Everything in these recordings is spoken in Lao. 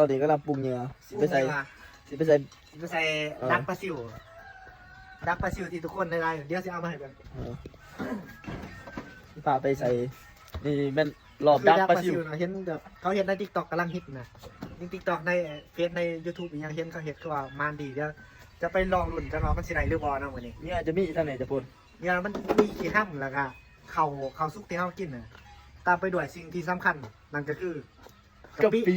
ຕອນນີ້ກຳລັງປຸງເຫຍື່ອ ຊິໄປໃສ່ ປຸງເຫຍື່ອ ຊິໄປໃສ່ ຊິໄປໃສ່ ເອີ ດັກປາຊິວ ດັກປາຊິວທີ່ທຸກຄົນໄດ້ ດຽວຊິເອົາມາໃຫ້ເບິ່ງ ເອີ ຊິພາໄປໃສ່ ນີ້ແມ່ນລອບດັກປາຊິວ ຄືດັກປາຊິວນະ ເຫັນແບບເຂົາເຮັດໃນ TikTok ກຳລັງຮິດນະ ໃນ TikTok ໃນເຟສ ໃນ YouTube ອີ່ຫຍັງ ເຫັນເຂົາເຮັດ ຄືວ່າມານດີ ດຽວຈະໄປລອງລຸ້ນກັນວ່າມັນຊິໄດ້ຫຼືບໍ່ເນາະມື້ນີ້ ເຫຍື່ອຈະມີທາງໃດຈະພົນ ເຫຍື່ອມັນມີຂີ້ຮຳ ແລ້ວກະເຂົ້າ ເຂົ້າສຸກທີ່ເຮົາກິນນະ ຕາມໄປດ້ວຍສິ່ງທີ່ສຳຄັນ ນັ້ນກໍຄື ກະປິ ກະປິ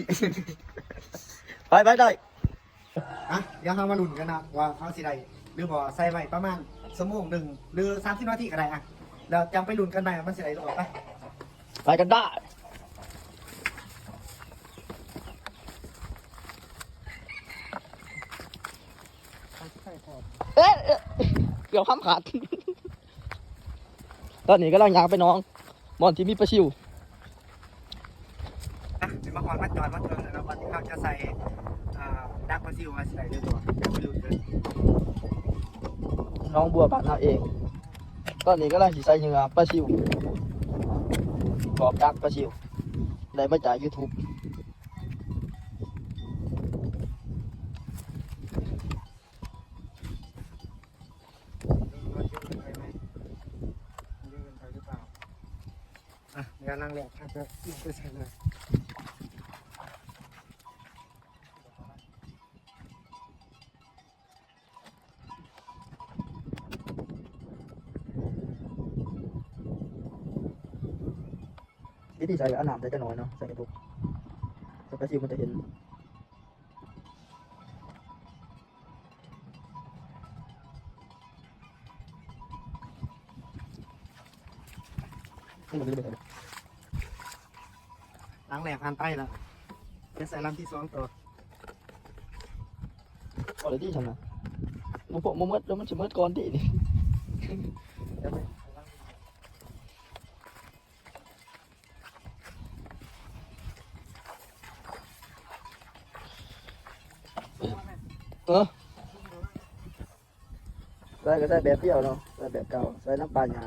ໄປ ໄປ ໄດ້ ອ່ະ ດຽວເຮົາມາລຸ້ນກັນນະວ່າເຮົາຊິໄດ້ຫຼືບໍ່ ໃສ່ໄວ້ປະມານຊົ່ວໂມງໜຶ່ງ ຫຼື ສາມສິບນາທີກໍໄດ້ ອ່ະ ແລ້ວຈັ່ງໄປລຸ້ນກັນໃໝ່ວ່າມັນຊິໄດ້ຫຼືບໍ່ ໄປ ໄປກັນໄດ້ ເອີ ເອີ ເກືອບຄຳຂາດ ຕອນນີ້ກຳລັງຍ່າງໄປໜອງ ບ່ອນທີ່ມີປາຊິວ ອ່ະ ຊິມາຮອດມາຈອດມາເຖິງແລ້ວເນາະ ບ່ອນທີ່ເຮົາຈະໃສ່ ອ່າ ດັກປາຊິວວ່າຊິໄດ້ຫຼືບໍ່ ດຽວໄປລຸ້ນກັນ ໜອງບົວບ້ານເຮົາເອງ ຕອນນີ້ກຳລັງຊິໃສ່ເຫຍື່ອປາຊິວ ກອບດັກປາຊິວ ໄດ້ມາຈາກ YouTube ອ່ະ ກຳລັງແລກ ອາດຈະລົງໄປໃສ່ເລີຍ ວິທີໃສ່ ເອົານ້ຳໃສ່ຈັກໜ້ອຍເນາະ ໃສ່ກະປຸກ ໃສ່ປາຊິວມັນຈະເຫັນ. ຫຼັງແລກຜ່ານໄປແລ້ວ ຈະໃສ່ລຳທີສອງຕໍ່ ເອົາເລີຍຕິຊັ້ນນະ ບໍ່ພໍບໍ່ໝົດ ແລ້ວມັນຊິໝົດກ່ອນຕິນີ້. ເອີ ໃສ່ກໍໃສ່ແບບດຽວເນາະ ໃສ່ແບບເກົ່າ ໃສ່ນຳປ່າຫຍ້າ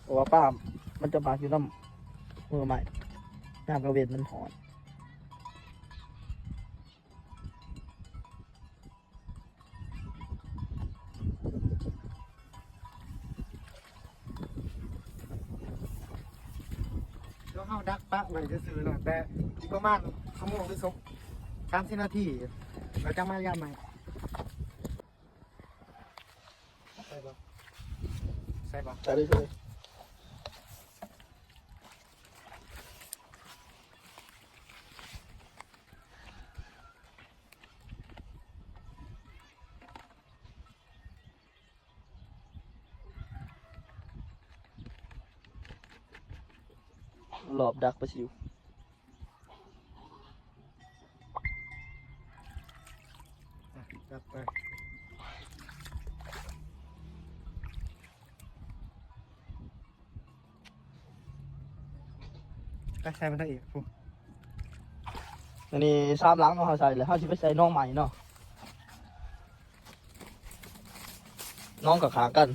ເພາະວ່າປາມັນຈະມັກຢູ່ນຳເມືອໃໝ່ ຍາມກາງເວັນມັນຮ້ອນ. ແລ້ວເຮົາດັກປະໄວ້ຊື່ໆເນາະ ແຕ່ອີກປະມານຊົ່ວໂມງຫຼືສອງ ສາມສິບນາທີ ແລ້ວຈັ່ງມາຢາມໃໝ່. ໃສ່ບໍ່? ໃສ່ບໍ່? ໃສ່ເລີຍ ໃສ່ເລີຍ. ລອບດັກປາຊິວ ອ່ະ ຈັດໄປ ໄປໃສ່ມັນໄດ້ອີກພຸ້ນ. ອັນນີ້ສາມຫຼັງເນາະ ເຮົາໃສ່ແລ້ວ ເຮົາຊິໄປໃສ່ໜອງໃໝ່ເນາະ ໜອງກໍຂ້າງກັນ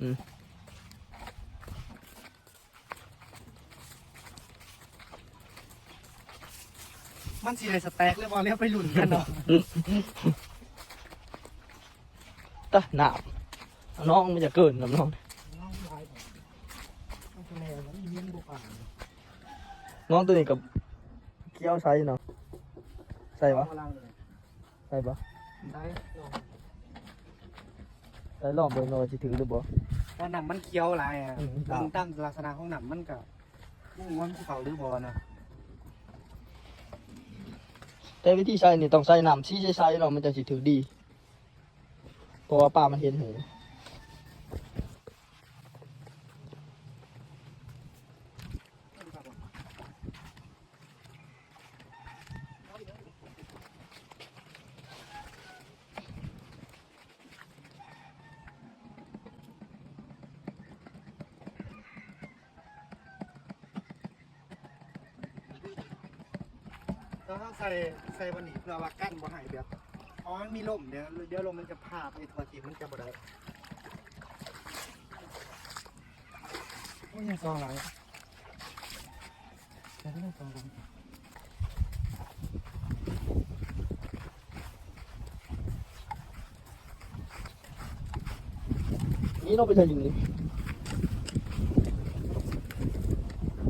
ອືມ. ມັນຊິໄດ້ສະແຕັກຫຼືບໍ່ ແລ້ວໄປລຸ້ນກັນເນາະ. ຕະ ນ້ຳ ນ້ອງມັນຈະເກີນນ້ຳນ້ອງ ນ້ອງໂຕນີ້ກໍຂຽວໃສເນາະ ໃສ່ບໍ່? ໃສ່ບໍ່? ໃສ່ ໃສ່ລອງເບິ່ງເນາະວ່າຊິຖືກຫຼືບໍ່ ເພາະນ້ຳມັນຂຽວຫຼາຍອະ ອືມ ເບິ່ງຕາມລັກສະນະຂອງນ້ຳມັນກະບໍ່ຮູ້ວ່າມັນຊິເຂົ້າຫຼືບໍ່ນະ ແຕ່ວິທີໃສ່ນີ້ຕ້ອງໃສ່ນ້ຳສີໃສໆເນາະ ມັນຈັ່ງຊິຖືກດີ ເພາະວ່າປາມັນເຫັນຫູ. ແລ້ວເຮົາໃສ່ ໃສ່ບ່ອນນີ້ເພື່ອວ່າກັນບໍ່ໃຫ້ແບບ ເພາະມັນມີລົມເດ້ ດຽວລົມມັນຈະພາໄປທົ່ວທີ່ ມັນຈະບໍ່ໄດ້. ໂອ້ຍ ຍັງສອງຫຼັງ ຍັງສອງຫຼັງ. ນີ້ເຮົາໄປໃສ່ຢູ່ນີ້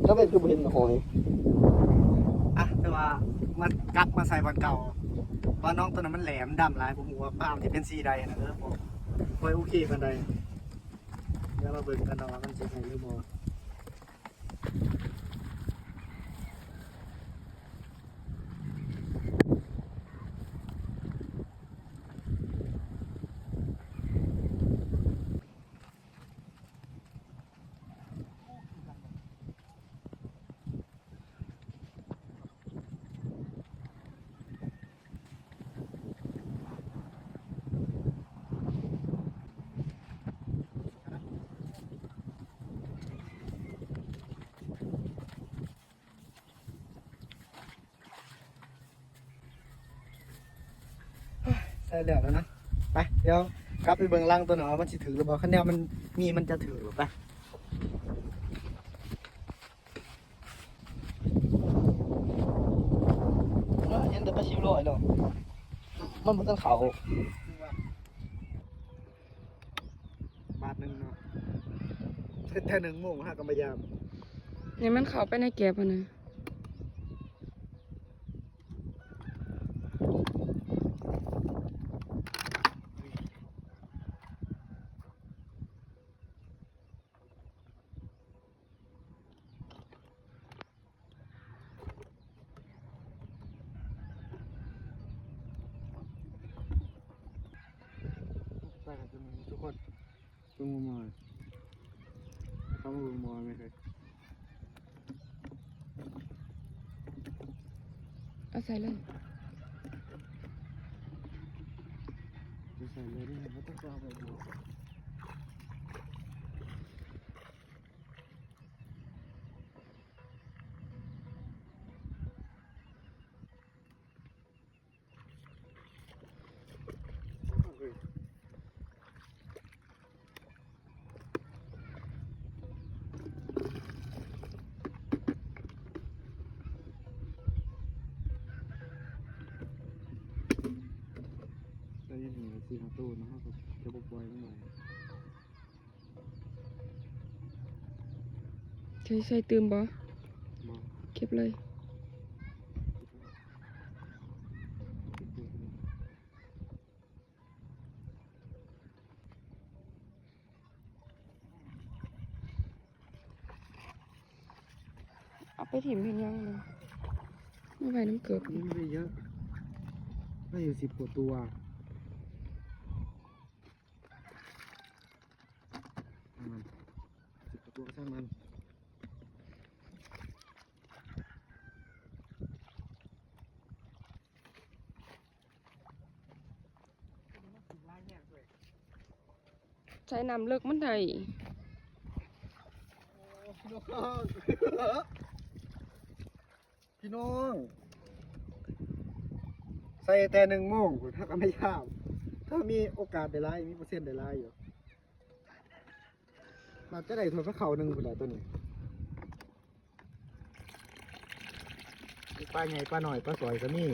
ແລ້ວເປັນຄືບໍ່ເຫັນຫອຍ. ອ່ະ ແຕ່ວ່າມັນກັບມາໃສ່ບ່ອນເກົ່າ ວ່າໜອງຕົວນັ້ນມັນແຫຼມ ດຳຫຼາຍ ບໍ່ຮູ້ວ່າປາມຊິເປັນສີໃດນະ. ເອີ ບໍ່ຄ່ອຍໂອເຄປານໃດ. ດຽວມາເບິ່ງກັນເນາະວ່າມັນຊິໃຫ້ຫຼືບໍ່. ໃສ່ແລ້ວແລ້ວນະ. ໄປ ດຽວກັບໄປເບິ່ງລັງຕົວນັ້ນວ່າມັນຊິຖືກຫຼືບໍ່. ຄັນແນວມັນມີ ມັນຈະຖືກ. ໄປ ເຫັນແຕ່ປາຊິວລອຍເນາະ ມັນບໍ່ທັນເຂົ້າ. ບາດໜຶ່ງເນາະ ແຕ່ໜຶ່ງໂມງຫາກະມາຢາມ ໃຫ້ມັນເຂົ້າໄປໃນແກບຫັ້ນນະ. ໄປກັນທຸກຄົນ ເບິ່ງໝໍ ເຂົ້າມາເບິ່ງໝໍແມ່ນໃດ. ເອົາໃສ່ເລີຍ ໃສ່ເລີຍ ບໍ່ຕ້ອງເອົາໄປດູ. ໄດ້ເຫັນສີ່ຫ້າໂຕເນາະ ເຮົາກະຈະບໍ່ປ່ອຍມັນໄວ້. ໃສ່ ໃສ່ຕື່ມບໍ່? ບໍ່ ເກັບເລີຍ. ເອົາໄປຖິ້ມເຮັດຫຍັງ? ມາໄວ້ນຳເກີບ. ນີ້ມັນໄດ້ເຍອະ ໄດ້ຢູ່ສິບກວ່າຕົວ. ຊ່າງມັນ ສິບກວ່າຕົວກະຊ່າງມັນ. ໃສ່ນ້ຳເລິກມັນໄດ້. ພີ່ນ້ອງ ພີ່ນ້ອງ ໃສ່ແຕ່ໜຶ່ງໂມງພຸ້ນ ຫາກະມາຢາມ. ຖ້າມີໂອກາດໄດ້ຫຼາຍ ມີເປີເຊັນໄດ້ຫຼາຍຢູ່. ໜ້າຈະໄດ້ຖ້ວຍພາເຂົ້າໜຶ່ງພຸ້ນແຫຼະໂຕນີ້. ປາໃຫຍ່ປານ້ອຍປາສອຍກະມີ.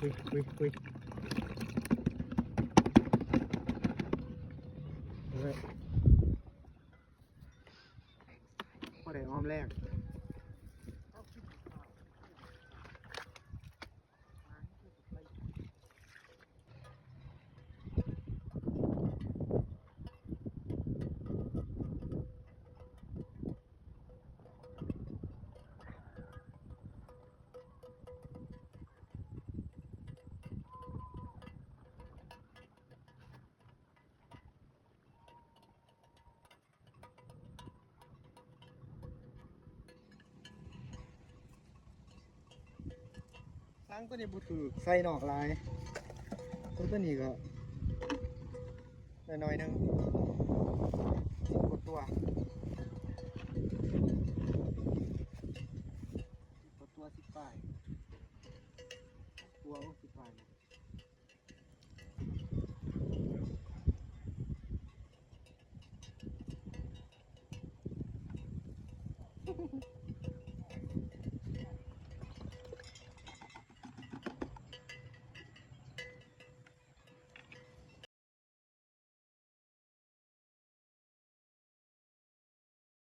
ອຸຍ ອຸຍ ອຸຍ ພໍໄດ້ອອມແລງ. ຫຼັງໂຕນີ້ບໍ່ຖືກ ໃສ່ນອກຫຼາຍ. ໂຕ ໂຕນີ້ກະໄດ້ໜ້ອຍໜຶ່ງ ສິບກວ່າຕົວ ສິບກວ່າຕົວ ສິບປາຍຕົວ.